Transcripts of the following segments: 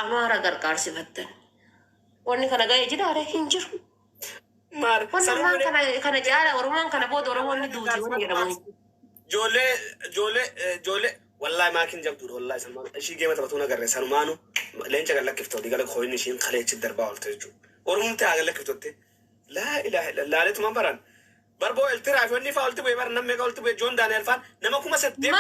Amaara gargaarsifattan. Wanni kana ga'ee jiraare hin jiru. Maal? Wanni Sanuu ammaan malee kana caala Oromoon kana booda Oromoon ni duuti wanni jedhamu hin jiru. Ijoollee wallahi maakiin jabduudha, wallahi sanumaan ishii geema taphatuun agarre, sanumaanu leenca gad lakkifte, olii gala koyin ishiin kaleechi darbaa oolte jechuudha. Oromumti haa gad lakkiftotte. Laa ilaaha illa laaletumaan baran. Barboo eltiraa fi wanni faa olti bu'ee bara namni meeqa olti bu'ee, Joon Daani'el faan nama 8000.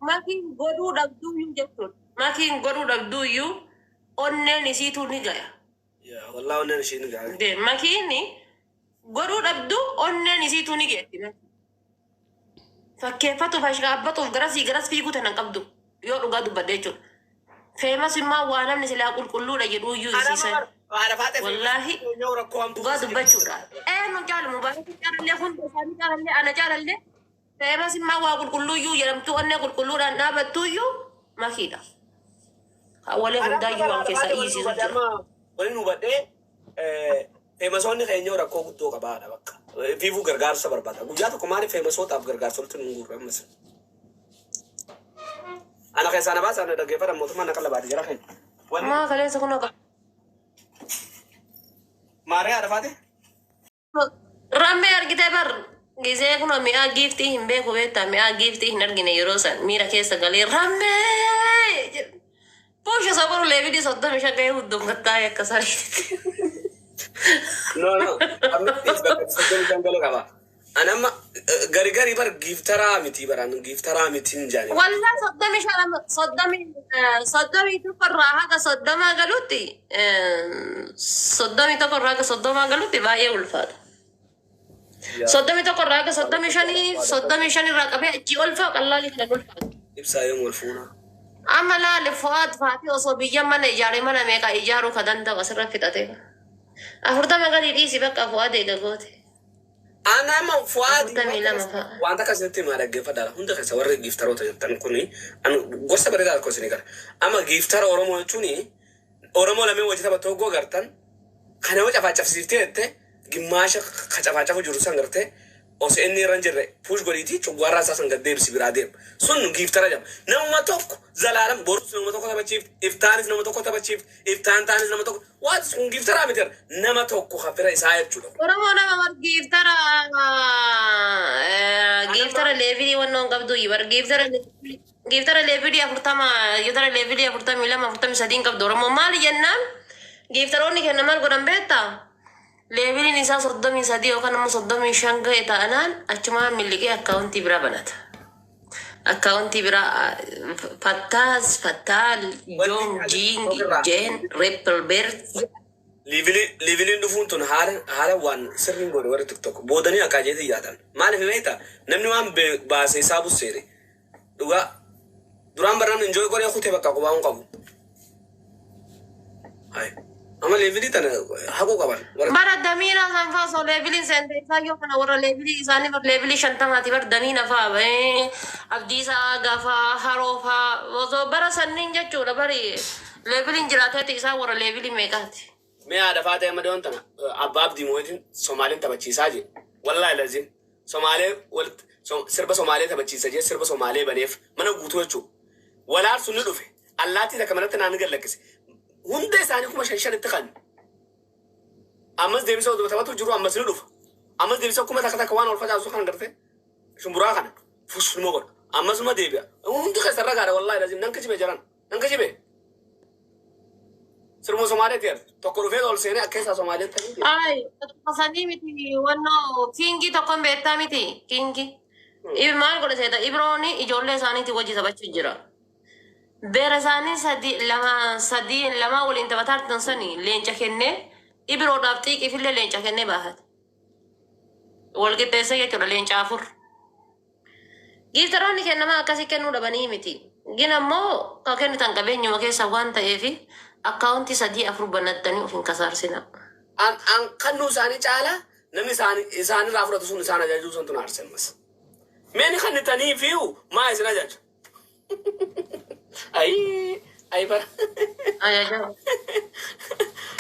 Makiin godhuu dhabduuyyuu jechuudha. Makiin godhuu dhabduuyyuu onneen isiituu ni gaya. Yaa wallahi onneen ishii ni ga'a. De makiin godhuu dhabdu onneen isiituu ni geetti. Fakkeeffatuuf ashkaabbatuuf garasii garas fiiguu tana hin qabdu yoo dhugaa dubbadde jechuudha. Famous immoo waa namni silaa qulqulluudha jedhuuyyuu isiisan. Haadha Faaxee. Wallaahi Rakkoo hamtuu dhugaa dubbachuudha. Eenyu caalu? Mubaarak caalallee, hunda isaanii caalallee, ana caalallee, famous immoo waa qulqulluuyyuu jedhamtuu onnee qulqulluudhaan dhaabattuuyyuu makiidha. Walee hundaayyuu waan keessaa iyyisiisu jira. Waliin hubadhee famousoonni keenya rakkoo guddoo qabaadha bakka. Fiifuu gargaarsa barbaada. Guyyaa tokko maaliif famousootaaf gargaarsa walitti nu guurre ammas? Ana keessaa na baasa, ana dhaggeeffadha, mootummaan na qallabaate jira keenya. Wanni Maa kaleessa kun akka maaree haadha Faaxee? Rammee argitee bar gisee kun mi'aa giiftii hin beeku, beektaa, mi'aa giiftii hin argine yeroo san miira keessa galee rammee puusha sabaru levelii 35 gahee hundum gattaa'e akka sariitti. No. Ammatti bakka 35 galee qaba. Ana amma gari gari bar gifteraa miti, baraan gifteraa miti hin jaani. Wallah 35, 31 irraa haga 30 galutti, 31 irraa haga 30 galutti baay'ee ulfaata. 31 irraa haga 35, 35 irraa qabee achii ol fa'a qallaalii kana ulfaata. Ibsaa yoom wal fuunaa? Amma laali, Fu'aad Faatii osoo biyya mana ijaare mana meeqa ijaaruu ka danda'u asirra fixate. 40 gadi dhiisi, bakka Fu'aad eega goote. Ana amma Fu'aadi 42 fa'a. Wanta akkasitti himaa, dhaggeeffadhaa. Hunda keessa warri gifteroota jettan kuni anu gorsa bareedaa tokko isinii gara. Amma giftera Oromoo jechuuni Oromoo lameen wajji taphattu hoggoo gartan kan nama cafaacafsiiftee jette gimmaasha ka cafaacafu jiru san gartee osoo inni irra hin jirre push godhiitii cuggaarraa isaa san gad deebisi, biraa deema. Sun giftera jedhama. Namuma tokko zalaalam borus nama tokko taphachiifti, iftaanis nama tokko taphachiifti, iftaan taanis nama tokko. Waan kun gifteraa miti, nama tokko kan fira isaa jechuudha. Oromoo nama bar giftera levelii wannoon qabdu bar giftera levelii 40, giftera levelii 42, 43 qabdu Oromoo. Maali jennaan, gifteroonni kenna maal godhan beektaa? Leveliin isaa 33 yookaan immoo 35 ga'e ta'anaan achumaan miliqee accountii biraa banata. Accountii biraa Fattaas, Fattaal, Joon, Jiing, Jeen, Reppelbeert. Leveliin dhufuun tun haala waan sirriin godhe warri TikTok boodanii akka ajeetii yaatan. Maaliif beektaa? Namni waan baase isaa busseere. Dhugaa duraan barnaan enjoy godhee kutee bakka qubaa hin qabu. Hai. Amma levelii tana haquu qaban. Warri Bara damiina san faa osoo leveliin seente isaa kana warra levelii isaanii bar levelii 50ti bar damiina faa Abdiisaa gafaa haroo faa osoo bara sanniin jechuudha, bari leveliin jiraateeti isaan warra levelii meeqaati. Mee haadha Faaxee, amma dhiyoon tana abbaa Abdii mootiin Somaaliin taphachiisaa jee. Wallaahi lazim. Somaalee walitti sirba Somaalee taphachiisa jee, sirba Somaalee baneef mana guutuu jechuudha. Walaar sun ni dhufe. Allaattii takka manatti naan gad lakkise. Hunda isaanii kuma 5 shanitti kan. Ammas deebisee oduu taphatu jiru, ammas ni dhufa. Ammas deebisee kuma 1 1 waan ol facaasu kan garte. Shumburaa kana. Fush numa godha. Ammas numa deebi'a. Hundi keessa ragaadha, wallaahi lazim. Nan kijibe jaran. Nan kijibe. Sirba Somaalee ta'e tokko dhufee ol seenee akka isaa Somaalee ta'e. Ay, sanii miti, wannoo kiingii tokkoon beektaa miti kiingii. Maal godhe seeta? Ibrooni ijoollee isaaniitii wajji taphachuu jira. Beera isaanii sadi lama sadii lama waliin taphataa jirtan sani leenca kennee, Ibroodhaaf xiiqiifillee leenca kennee baafate. Wal qixxeessee jechuudha, leenca afur. Gifteroonni kennamaa akkasii kennuu dhabanii miti. Gin ammoo kan kennitan qabeenyuma keessa waan ta'eef accountii sadii afur banattanii of hin kasaarsina. An kannuu isaanii caalaa namni isaanii isaanirraa fudhatu sun isaan ajajuu sun tun aarse ammas. Meeni kannitanii fiiyu maa isin ajaja? Ayi ayi bara. Ajaja.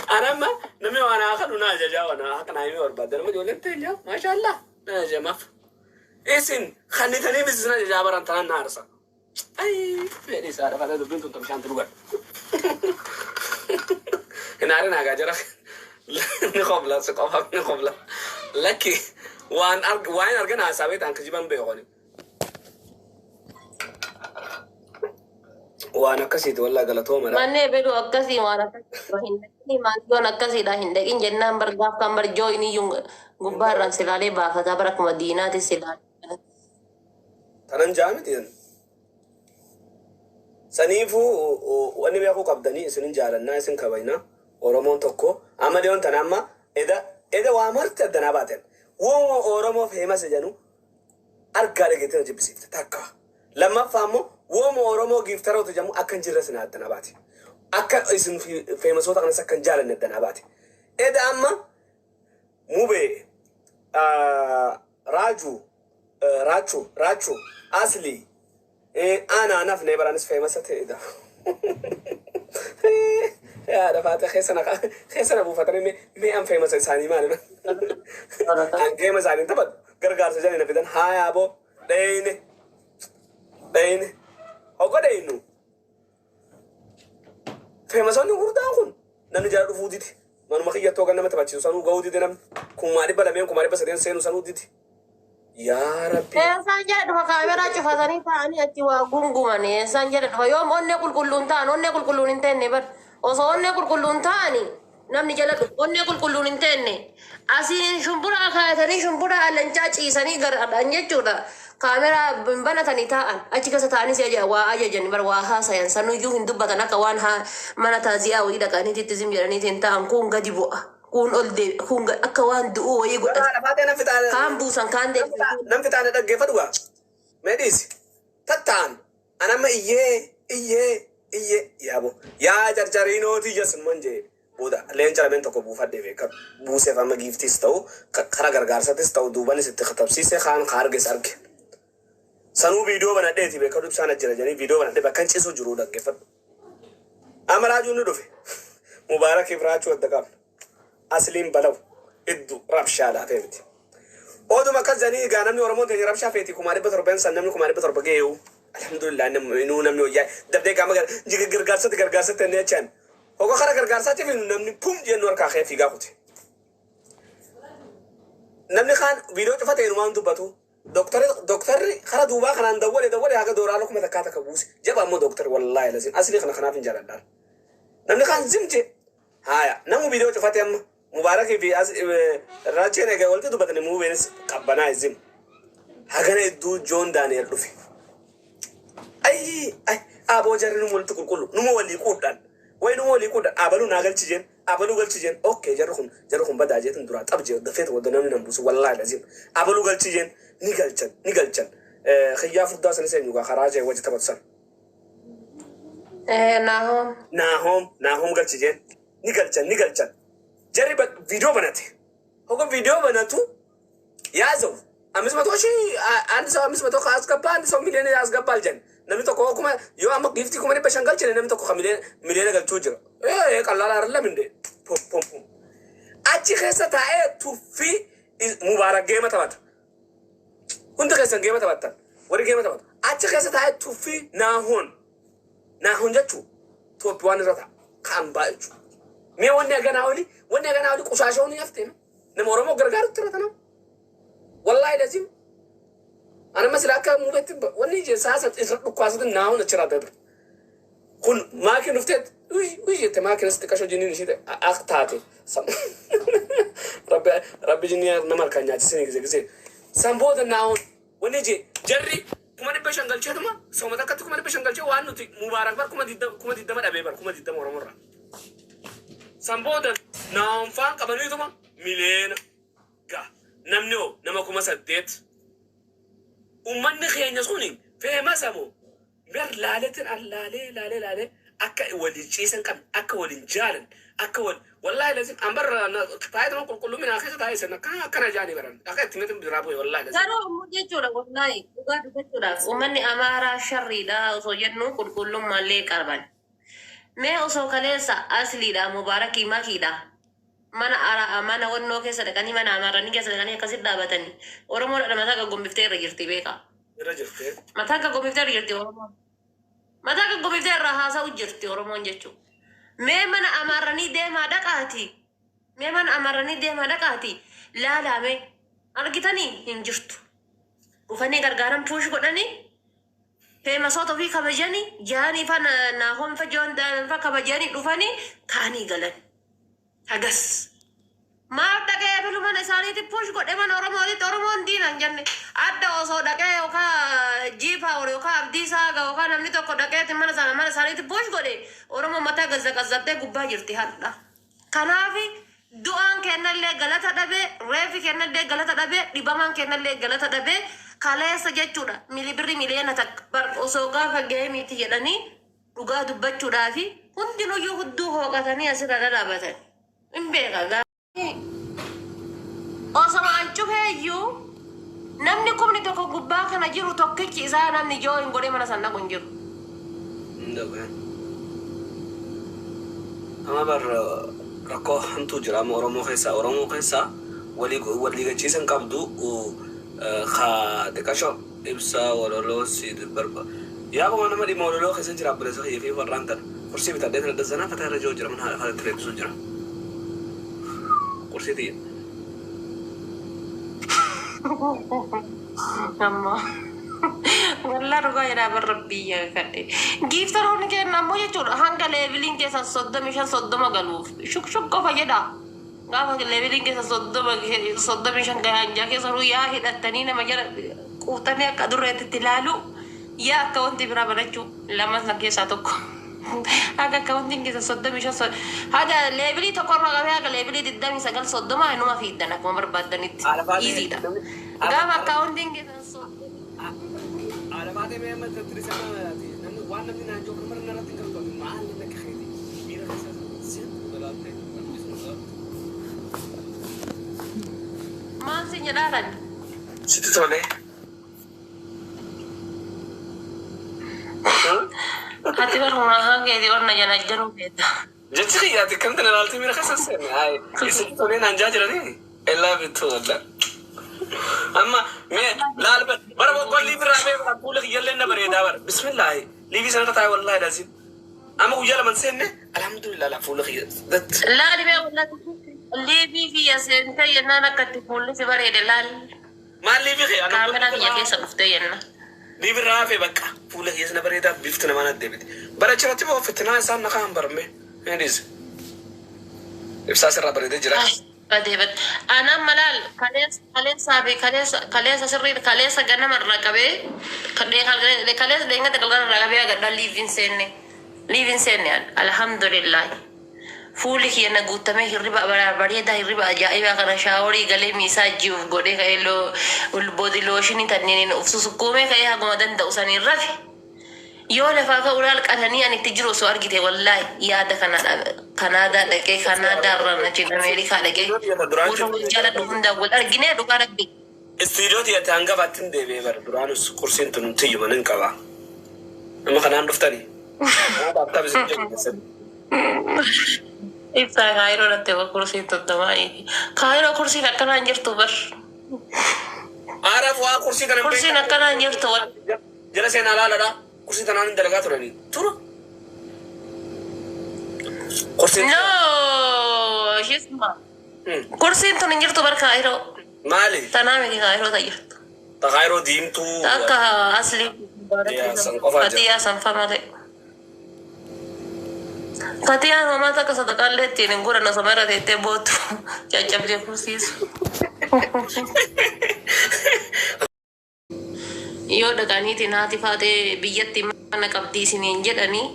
An amma namni waan haa kanu na ajajaa, waan haa kana himee barbaadde nama ijoolleen teenya maashaallah na ajajamaaf. Isin kannitanii isin ajajaa baran tanan na aarsa. Ay, fedhi isaa dhafa dubbiin tun bishaan dhugan. Hin aarin hagaa jira. Ni qobla si qofa ni qobla. Lakki waan waan argan haasaa beektan kijiban beekoni. Waan akkasiiti wallaa galatooma. Mannee beduu akkasii waan akkasii hin dhaqin maandiyoon akkasiidha hin dhaqin jennaan bar gaaf kan bar joo inni iyyuu gubbaarraan silaalee baafataa bara akkuma diinaati silaalee. Tanan jaamiti. Saniifuu wanni beekuu qabdanii isinin jaalannaa isin kabajna. Oromoon tokko amma dhiyoon tana amma eda eda waa marti addanaa baaten. Wooma Oromoo feemasa jedhu argaa dhageettii na jibbisiifte takka. Lammaffaa immoo wooma Oromoo giiftaroota jedhamu akka hin jirre isin addanaa baate. Akka isin feemasoota kanas akka hin jaalanne addanaa baate. Eda amma Mubee, Raajuu, Raachuu, Raachuu, Aslii, ana nafne baraanis feemasa ta'edha. Yaada faate keessa na buufatanii mee an feemasa isaanii maali? An geema isaanii taphatu gargaarsa jedhanii na fidan haa yaaboo dheyne dheyne hogga dheynu. Feemasoonni gurguddaan kun namni jala dhufuu didi. Manuma kiyyattoo kan nama taphachiisu sanuu gahuu didi namni. 200,000 2,300 seenu sanuu didi. Yaa Rabbi. Eessaan jala dhufa kaameraa cufatanii taa'anii achi waa gunguman eessaan jala dhufa yoom onnee qulqulluun ta'an onnee qulqulluun hin teenne bar osoo onnee qulqulluun ta'ani namni jala dhufu onnee qulqulluun hin teenne asiin shumburaa kaayatanii shumburaa alancaa ciisanii garadhaan jechuudha kaameraa hin banatanii taa'an achi keessa taa'anii si aja waa ajajan bar waa haasayan sanuyyuu hin dubbatan akka waan mana taaziyaa wayii dhaqaniitti zim jedhaniitiin ta'an kun gadi bu'a kun ol deebi kun akka waan du'uu wayii godhatan Lafaatee nam fixaane. kaan buusan kaan deebisan. Nam fixaane dhaggeeffadhu gaa. Mee dhiisi. Tattaan. Anamma iyyee iyyee iyyee yaabo. Yaa carcariinooti ijasumman jee. Booda leenca lameen tokko buufadhee beekadhu. Buuseef amma giiftiis ta'u kara gargaarsatis ta'u duubanis itti katabsiise kaan ka arges arge. Sanuu viidiyoo banadheeti beekadhu ibsaan ajjira jedhanii viidiyoo banadhee bakka hin ciisu jiru dhaggeeffadhu. Amma raajuun ni dhufe. Mubaarakiif raachuu adda qabna. Asliin balawu iddu rabshaa laafee miti. Oduma akkas jedhanii egaa namni Oromoon teenya rabshaa feeti 700,000 san namni 700,000 ga'eeyu. Alhamdulillah namni namni wayyaa dabdee qaama gargaarsatti gargaarsatti inni jechaan. Hogga kara gargaarsaatiif namni pum jennu harkaa kee fiigaa kuti. Namni kaan viidiyoo cufa ta'e inumaan dubbatu. Dooktarri kara duubaa kanaan dawwale dawwale haga doolaara 1000 takka buuse. Jaba ammoo dooktarri wallaahi laziin aslii kana kanaaf hin jaaladhaan. Namni kaan zimje haaya namu viidiyoo cufate amma Mubaarakii fi Raacheen egaa walitti dubbatanii Mubeenis qabbanaa zim. Hagana iddoo Joon Daani'el dhufe. Ayyi ay aboo jarri numa walitti qulqullu numa walii quudhaan wayi numa walii quudhaan abaluu naa galchi jeen abaluu galchi jeen okkee jarri kun badaa jeetin duraa xab jee dafeet wadda namni nan buusu wallaahi laziim abaluu galchi jeen ni galchan ni galchan xiyyaa furdaa sanis eenyugaa karaa jee wajji taphatu san. Naahom. Naahom Naahom galchi jeen ni galchan ni galchan jarri viidiyoo banate hogga viidiyoo banatu ያዘው 500,000 አንድ ሰው 500 ካስገባ አንድ ሰው ሚሊዮን ያስገባል ጀን namni tokko kuma yoo amma giiftii 500,000 galchine namni tokko miliyoona galchuu jira. Ee ቀላል አይደለም እንዴ? Pum pum pum. Achi keessa taa'ee tuffii Mubaarak geema taphata. Hundi keessan geema taphattan. Warri geema taphatu. Achi keessa taa'ee tuffii naahoon. Naahoon jechuun Itoophiyaan irra ta'a. Kan ba'a jechuudha. Mee wanni haganaa olii wanni haganaa olii qushaasha ni haftee nama Oromoo gargaarutti irra tanam. Wallaahi lazim. Ana masila akka mubetti wanni ije saasa irra dhukkaasatti naahoon achirraa darbe. Kun maakiin dhuftee uy uy jette maakiin asitti qashoo jinniin ishee ak taate. Rabbi rabbi jinnii nama harkaan nyaachisanii gise gise. San booda naahoon wanni ije jarri 500,000 galcheetuma sooma takkatti 500,000 galchee waan nuti Mubaarak bar 20,000 dhabee bar 20,000 Oromoorraa. San booda naahoon faan qabaniituma miliyoona ga namni hoo nama 8,000. Uummanni keenya suni feemasa moo bar laaleetiin an laalee laalee laalee akka waliin ciisan qabne akka waliin jaalan akka wal wallaahi lazim an bar taa'ee qulqulluu minaa keessa taa'ee sana akkana akkana jaanii baran akka itti miti biraa bu'e wallaahi lazim. Garuu ammoo jechuudha wallaahi dhugaa dubbachuudhaaf uummanni Amaaraa sharriidha osoo jennu qulqullummaallee qaban. Mee osoo kaleessa asliidha Mubaarakii makiidha. Mana ara mana wannoo keessa dhaqanii mana amaaranii keessa dhaqanii akkasitti dhaabatanii Oromoon mataa gaggombiftee irra jirti beekaa. Irra jirtee. Mataa gaggombiftee irra jirti Oromoon. Mataa gaggobiftee irraa haasa'u jirti Oromoon jechuudha. Mee mana amaarranii deemaa dhaqaati. Mee mana amaarranii deemaa dhaqaati. Laalaa mee argitanii hin jirtu. Dhufanii gargaaran push godhanii feemasoota ofii kabajanii jaanii fa naahoon fa joon fa kabajanii dhufanii ka'anii galan. Hagas. Maaf dhaqee ebilu mana isaaniitti push godhe? Mana Oromootitti Oromoon diina hin jenne. Adda osoo dhaqee yookaan jiifaa yookaan Abdiisaa Aga yookaan namni tokko dhaqeeti mana sana mana isaaniitti push godhe, Oromoo mataa gazzaqazzattee gubbaa jirti hadha. Kanaaf du'aan kennallee galata dhabee, reefi kennallee galata dhabee, dhibamaan kennallee galata dhabee kaleessa jechuudha. Birri 1 miliyoona bar osoo gaafa gahee miti jedhanii dhugaa dubbachuudhaafi hundinuyyuu hudduu hooqatanii asirra dhadhaabatan. Hin beeka gaafa. Osoma an cufeeyyuu namni 1,000 gubbaa kana jiru tokkichi isaa namni join godhee mana san dhaqu hin jiru. Hin. Amma bar rakkoo hamtuu jira amma Oromoo keessaa walii walii gachiisan qabdu ka xiqqasho ibsaa walaloo si barba. Yaa kuma nama dhimma walaloo keessa jira, obboleessa kiyya fi warraan tana. Kursii bitadhee tana dazzanaa fataa irra jiru jira, mana haadha fataa eebbisuu jira. Kursii tiyya. Amma wallaa dhugaa jedhaa bar biyya kadhe. Gifteroonni kenna ammoo jechuudha hanga leveliin keessan 35 30 galuuf shuk shuk qofa jedha. Gaafa leveliin keessan 30 35 gahanjaa keessa yaa hidhattanii nama jala quuftanii akka durreetti ilaalu, yaa akka wanti biraa banachuu lama san keessaa tokko. Haga accountiin keessa 35 haga levelii tokkorraa qabee haga levelii 29 30 inuma fiiddan akkuma barbaaddanitti. Easydha. Gaafa accountiin keessan Alabaatee mee amma tirisama namni waan namni naan jiru kan narratti hin qabatu maal inni akka keeti miira keessa seentu galaatte. Maal si jedhaaran? Sitti tole. Ati bar humna hangeeti onna janajjanuu feeta. Jechi kiyyaati kan tana ilaaltee miira keessa seenne. Hayi, sitti tolee naan jaa jiranii. I love it too, wallah. Amma mee laal bara boqqollii biraa mee bara fuula kiyyallee na bareedaa bara. Bismillaahi. Live sanarra taa'e wallahi lazim. Amma guyyaa lama seenne, alhamdulillah, la fuula kiyya. Laali mee wallahi live kiyya seentee jennaan akka itti fuulli si bareede laal. Maal live kee? Kaameraa kiyya keessa dhuftee jenna. Live irraa hafee bakka fuula kiyya sana bareedaa bifti namaa natti deebite. Bara achirratti moo fitinaa isaan na kaan barme. Inni ibsaa sirraa bareedee jira. Badee bade. Anaan malaal kaleessa kaleessaa fi kaleessa kaleessa sirrii kaleessa ganama irraa qabee kaleessa deengata galgala irraa qabee agadhaa liveiin seenne. Liveiin seenne alhamdulillah. Fuulli kiyya na guutamee hirriba bareedaa, hirriba ajaa'ibaa kana showerii galee miisaa ji'uuf godhee ka'ee body lotionii tanniin of susukkuumee ka'ee haguma danda'u saniin rafe. Yoo lafaa ka'u laal qananii ani itti jiru osoo argite, wallaahi yaada kana Kanaadaa dhaqee, Kanaadaa irraan achi Ameerikaa dhaqee warra wal jaaladhu hundaan wal arginee, dhugaa rabbi. Istiidiyoo tiyyatte hangafaatti hin deebi'ee bara duraanus kursiin tun tiyyuma nin qaba. Nama kanaan dhuftanii. Nama isin jedhu keessatti. Ibsaa Kaayiroo irratti kursiin tottomaanii. Kaayiroo kursiin akkanaa hin jirtu bar. Aaraaf waa kursii kana hin Kursiin beektan. akkanaa hin jirtu. Jala seenaa laaladha. Kursii tanaan hin dalagaa turanii. Tura. Kursiin. No, shisma. Kursiin tun hin jirtu bar Kaayiroo. Maali? Tanaa miti Kaayiroo ta jirtu. Ta Kaayiroo diimtuu. Akka asli. Yaa, san qofaa jira. Fatiyaa sanfa malee. Fatiyaan homaa takka sadaqaallee ittiin hin godhan, osoma irra teettee bootu caccabdee kursiisu. Yoo dhaqaniitiin haati faatee biyyatti mana qabdii isiniin jedhanii,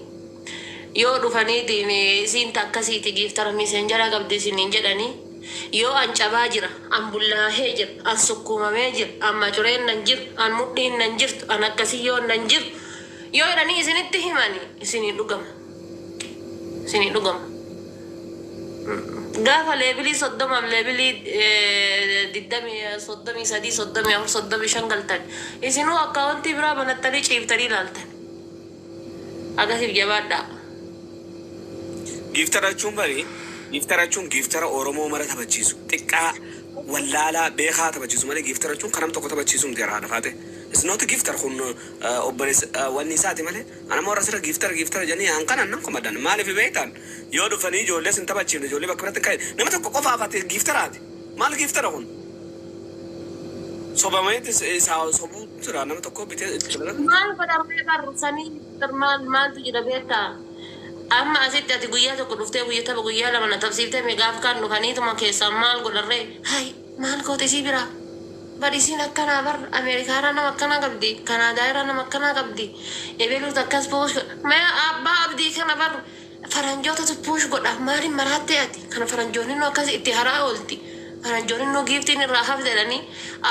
yoo dhufaniitiin isiin akkasiiti giftera messenger qabdi isiniin jedhanii, yoo an cabaa jira, an bullaahee jira, an sukkuumamee jira, an macureen nan jiru, an mudhiin nan jirtu, an akkasii yoo nan jiru yoo jedhanii isinitti himani, isinii dhugama, isinii dhugama. Gaafa levelii 30f levelii 20 33 34 35 galtan, isinuu accountii biraa banattanii ciiftanii ilaaltan. Akkasiif jabaadhaa. Giftera jechuun bari giftera jechuun giftera Oromoo mara taphachiisu. Xiqqaa wallaalaa beekaa taphachiisu malee giftera jechuun kan nam tokko taphachiisu miti haadha faate. It's not gifter kun obboleessa wanni isaati malee. Anama warra asirra gifter gifter jedhanii an kanan nan komadan. Maaliif beektan yoo dhufanii ijoollee sin taphachiifne, ijoollee bakka biratti hin ka'e, nama tokko qofaaf ati gifteraati. Maal giftera kun? Sobameeti isaa sobuu jira, nama tokko bitee. Maal godhamee barreessanii maal maaltu jira beektaa? Amma asitti ati guyyaa tokko dhuftee guyyaa tapha guyyaa lama na tapsiiftee meeqaaf kan dhufaniituma keessaa maal godharree? Hay, maal goote isii biraa? Bar isiin akkanaa, bar Ameerikaarraa nama akkanaa qabdi, Kanaadaarraa nama akkanaa qabdi. Ebeluutu akkas push. Mee abbaa abdii kana bar faranjootatu push godha. Maaliin maraattee ati? Kana faranjoonni nu akkas itti haraa oolti. Faranjoonni nu giiftiin irraa hafte jedhanii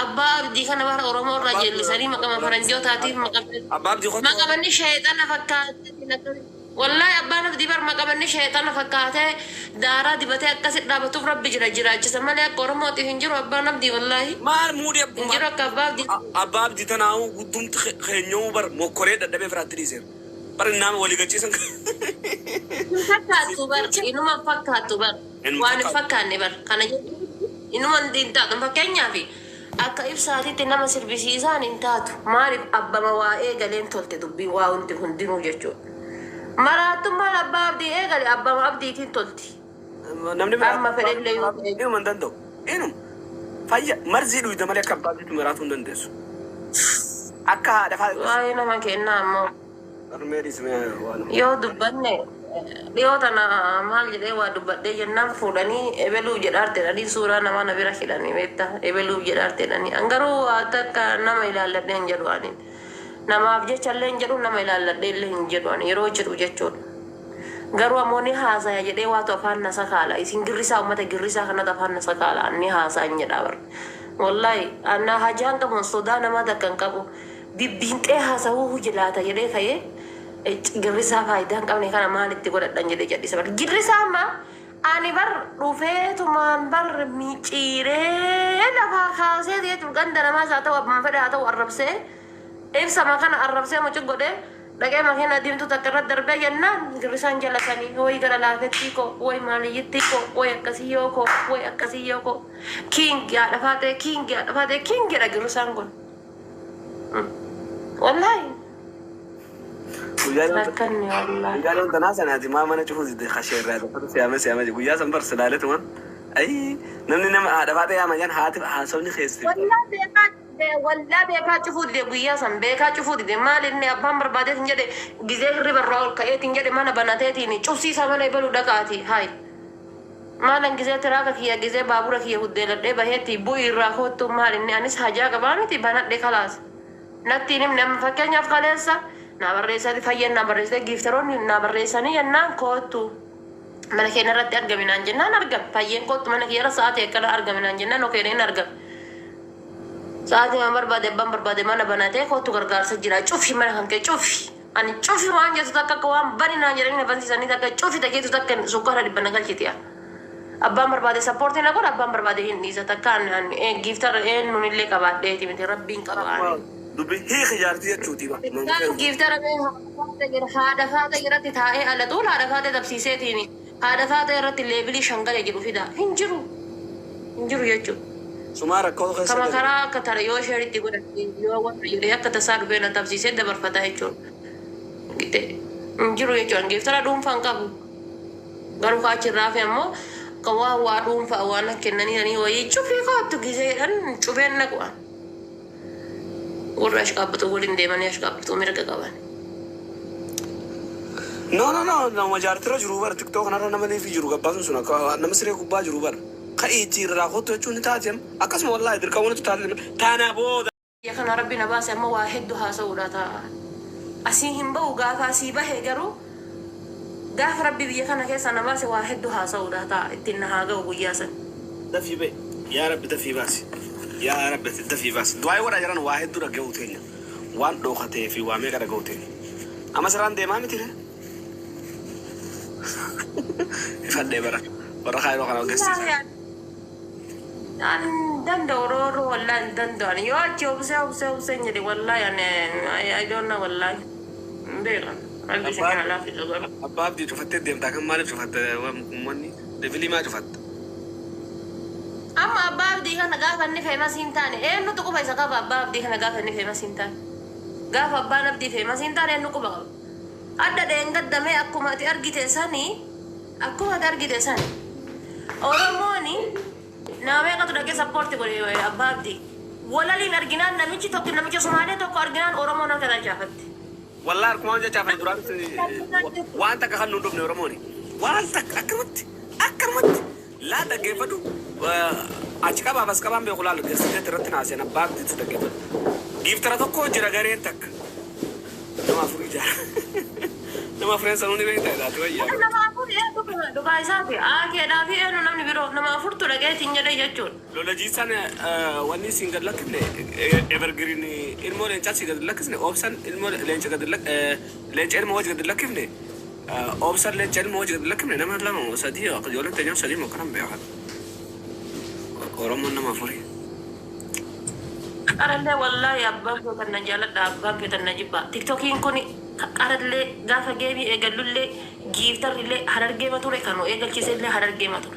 abbaa abdii kana bara Oromoo irraa jeellisanii maqama faranjootaatiif maqama. Abbaa abdii kottu. Maqamanni sheexana fakkaatee, wallahi abbaan abdii bar maqamanni sheexana fakkaatee daaraa dibatee akkasi dhaabatuuf rabbi jira jiraachisa malee akka Oromootiif hin jiru abbaan abdii, wallahi. Maal muudii Hin jiru akka abbaa abdii. Abbaa abdii tanaa'uu guddumti keenyoo bar mokkoree dadhabee firaatti dhiiseera. Bar nama walii gachiisan. Hin fakkaattu bar, inuma fakkaattu bar. Inuma waan hin fakkaattu. Fakkaanne bar kana jechuun inuma hin taatu. Fakkeenyaaf akka ibsaatitti nama sirbisiisaan hin taatu. Maaliif abbama waa eegaleen tolte dubbii waa hundi hundinuu jechuudha. Maraattummaan abbaa abdii eegale abbama abdiitiin tolti. Namni biraa Amma fedhellee yoo ta'e. Inuma hin danda'u. Inuma. Fayya marzii dhuyda malee akka abbaa abdiitti maraatuu hin dandeessu. Akka haadha fa'a. Waa'ee nama kennaa ammoo Harmee dhiismee waan. Yoo dubbanne dhiyoo tana maal jedhee waa dubbadhee jennaan fuudhanii ebeluuf jedhaarte jedhanii suuraa namaa na bira hidhanii beektaa, ebeluuf jedhaarte jedhanii. An garuu waa takka nama ilaalladhee hin jedhu. Ani namaaf jecha illee hin jedhu, nama ilaalladhee illee hin jedhu ani yeroo jedhu jechuudha. Garuu ammoo ni haasaya jedhee waatu afaan na sakaala. Isin girrisaa, uummata girrisaa kanatu afaan na sakaala. Ni haasa'an jedhaa bara. Wallahi annaa hajaan qabuun sodaa namaa takka hin qabu. Bibbiinxee haasawuu jilaata jedhee ka'ee girrisaa faayidaa hin qabne kana maalitti godhadhan jedhee jedhisa bara. Girrisaa amma ani bar dhufeetumaan bar miciiree lafaa kaasee jechuun ganda namaas haa ta'u, abbaan fedhe haa ta'u, arrabsee ibsama kana arrabsee muci godhee dhaqee makiina diimtuu takka irratti darbee jennaan girrisaan jalatanii wayi gara laafettii koo, wayi maaliyyittii koo, wayi akkasii yoo koo, wayi akkasii yoo koo, king haadha faatee, king haadha faatee, king jedha girrisaan kun. Wallaahi rakkanni wallaahi. Guyyaa loon tanaa sanaati maa mana cufuu dide kasheerraa daffatu siyaame siyaame guyyaa san bar silaaletuman ayi namni nama haadha faatee yaama jaan haati haasofni keessi. Wallaa beekaa wallaa beekaa cufuu dide, guyyaa san beekaa cufuu dide. Maal inni abbaan barbaadeetiin jedhe gizee hirriba irraa ol ka'eetiin jedhe mana banateetiin cufsiisa mana ebaluu dhaqaati hayi. Maalan gizee tiraaka kiyya, gizee baabura kiyya huddeeladhee baheetti bu'ii irraa koottu, maal inni anis hajaa qabaa miti, banadhe kalaas. Natti hin himne. Amma fakkeenyaaf kaleessa naa barreessanii, fayyeen naa barreessite, giiftaroonni naa barreessanii jennaan koottu mana keenya irratti argaminaan jennaan argame. Fayyeen koottu mana kiyya irra sa'aatii akkana argaminaan jennaan okeen hin argame. Sa'aatii waan barbaade abbaan barbaade mana banatee kootu gargaarsa jira, cufi mana kan kee cufi. Ani cufi waan jettu takka akka waan bani naan jedhanii na bansiisanii takka cufi takeetu takka sukkaara dhibba na galchiti. Abbaan barbaade support na godha, abbaan barbaade hin dhiisa. Takka ani gifter eenyuun illee qabaadheeti miti, rabbiin qaba ani. Dubbi hiiki jaartii jechuuti ba. Isaan giftera mee haadha faata irratti taa'ee ala xuul haadha faata dabsiiseetiin haadha faata irratti level shan galee jedhu fida, hin jiru, hin jiru jechuudha. Sumaa rakkoo keessa Kama galu. Karaa akka tara yoo sheeritti godhate yoo warra jedhee akka tasaa dhufee na tabsiisee dabarfata jechuudha. Gite hin jiru jechuudha. Giftera dhuunfaa hin qabu. Garuu kaachirraa fi ammoo akka waa waa dhuunfaa waan kennanii wayii cufii kaattu gisee jedhan cufeen naqu. Warra ashqaabbatu waliin deemanii ashqaabbatu mirga qaban. No, no, no, nama jaartirra jiru bara TikTok kanarra nama liifii jiru gabbaasun sun akka nama siree gubbaa jiru bara. Ka'iichi irraa kottu jechuun ni taate akkasuma wallaahi dirqama nuti taate taana booda. Biyya kana rabbi na baase amma waa hedduu haasa'uudha ta'a. Asii hin bahu, gaafa asii bahe garuu gaafa rabbi biyya kana keessa na baase waa hedduu haasa'uudha ta'a, ittiin na haa ga'u guyyaa san. Dafii bahe, yaa rabbi dafii baasi, yaa rabbi dafii baasi. Du'aa warra jiran waa hedduu dhaga'uu teenya, waan dhookatee fi waa meeqa dhaga'uu teenya. Amma siraan deemaa miti ree. Ifadhee bara warra kaayiroo kana agarsiisa. An danda'u rooroo, wallaahi hin danda'an. Yoo achi obsee obsee obsee hin jedhe, wallaahi ani I don't know, wallaahi. Hin beekan. Rabbi isin haa laaffisu garuu. Abbaa abdii cufattee deemtaa kan maaliif cufatte? Uummanni level maa cufatte? Amma abbaa abdii kana gaafa inni famous hin taane eenyutu quba isa qaba? Abbaa abdii kana gaafa inni famous hin taane, gaafa abbaan abdii famous hin taane eenyu quba qaba? Adda dheengaddamee akkuma ati argite sanii, akkuma ati argite sani, Oromooni nama meeqatu dhaqee support godhe abbaa abdii? Walaliin arginaan, namichi tokko, namicha Sumaalee tokko arginaan, Oromoon harka galchaafatti. Wallaahi harkumaan jechaaf duraan waan takka kan nuun dhufne Oromooni. Waan takka akkanumatti akkanumatti laa dhaggeeffadhu, achi qabaa bas qabaan beeku laal geessiteetti irratti naaseen abbaa abdiitti dhaggeeffadhu. Giiftara tokko jira, gareen takka. Nama afur ijaara. Nama afureen sanuu ni beektaa ilaati wayyaa. Nama afur eenyu dhugaa isaati aakeedhaa fi eenyu namni biroo nama afurtu dhaqeetiin jedhe jechuudha. Lolajiisaan wanni isin gad lakkifne, evergreen ilmoo leencaa si gad lakkisne, oobsan ilmoo leenca gad leenca ilmoo wajji gad lakkifne, oobsan leenca ilmoo wajji gad lakkifne. Nama lama moo sadii, ijoolleen teenyaa sadii moo kanan beekan. Oromoon nama afurii. Qarallee wallaahi abbaan feetan na jaaladha, abbaan feetan na jibba. Tiktokiin kun qarallee gaafa game eegallullee giiftarrillee harargeema ture, kan nu eegalchiisellee harargeema ture.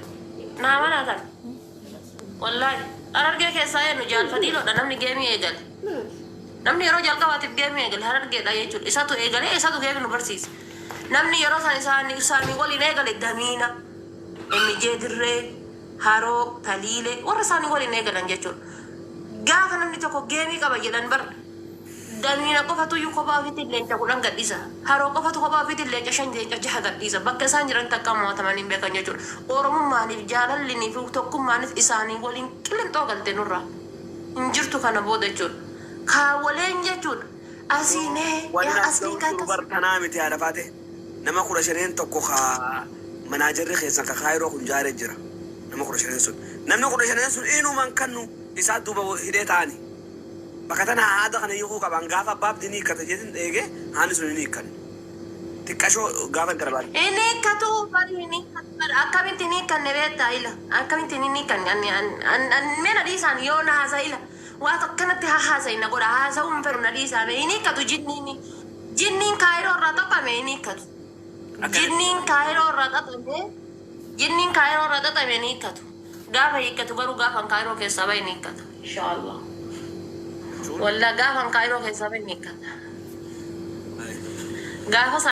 Naa manaa tan. Wallaahi harargee keessaa eenyu jaalfatiiloodha namni game eegale. Namni yeroo jalqabaatiif game eegale harargeedha jechuudha. Isatu eegalee, isatu game nu barsiise. Namni yeroo san isaanii isaanii waliin eegale Damiina, MJ Dirree, Haroo, Taliilee, warra isaanii waliin eegalan jechuudha. Gaafa namni tokko game qaba jedhan bar Damiina qofatu iyyuu kophaa ofiitti leenca 10 gadhiisa. Haroo qofatu kophaa ofiitti leenca shan, leenca jaha gadhiisa. Bakka isaan jiran takka mo'atamanii hin beekan jechuudha. Oromummaaniif jaalallinii fi tokkummaaniif isaanii waliin qillinxoo galte nurraa. Hin jirtu kana booda jechuudha. Kaawwaleen jechuudha. Asiinee Wanni yaa asliin kan akkas. Bartanaa miti haadha faate, nama 15n tokko ka manaajarri keessan ka kaayiroo kun jaaree jira. Nama 15n sun. Namni 15n sun inuman kannu isaa duuba hidhee ta'ani. Bakka tana haada kana hiikuu qaban. Gaafa abbaa abdii ni hiikkata jeetin eege, haani sun hin hiikkan. Xiqqashoo gaafa intala baate. Inni hiikkatu bari, inni hiikkatu bari, akkamitti inni hiikkanne beektaa? Ila akkamitti inni hiikkanne? Ani an mee na dhiisaan yoo na haasa, ila waa akkanatti haa haasa'i na godha, haasa'uu hin fedhu, na dhiisaa. Mee inni hiikkatu, jinniin kaayiroo irraa xaxame inni hiikkatu. Jinniin kaayiroo irraa xaxame, jinniin kaayiroo irraa xaxame inni hiikkatu. Gaafa hiikkatu garuu gaafa kaayiroo keessaa bahe inni hiikkata, inshaallah. Walla gaafa kaayiroo keessaa bahe inni hiikkata. Gaafa.